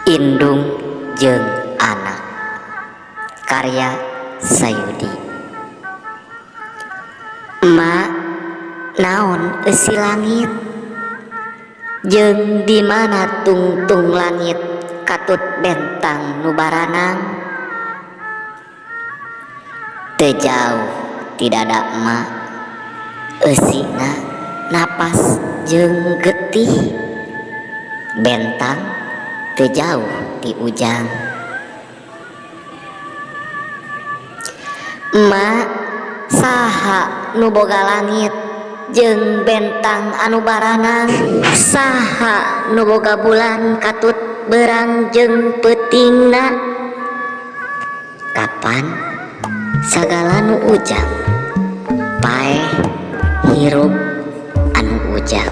Indung jeung Anak karya Sayudi. Emak, naon eusi langit jeung di mana tungtung langit katut bentang nu baranang? Teu jauh ti dada emak, eusina napas jeung getih, bentang teu jauh ti ujang. Emak, saha nu boga langit jeung bentang anu baranang? Saha nu boga bulan katut berang jeung peutingna? Kapan sagala nu ujang paeh hirup anu ujang.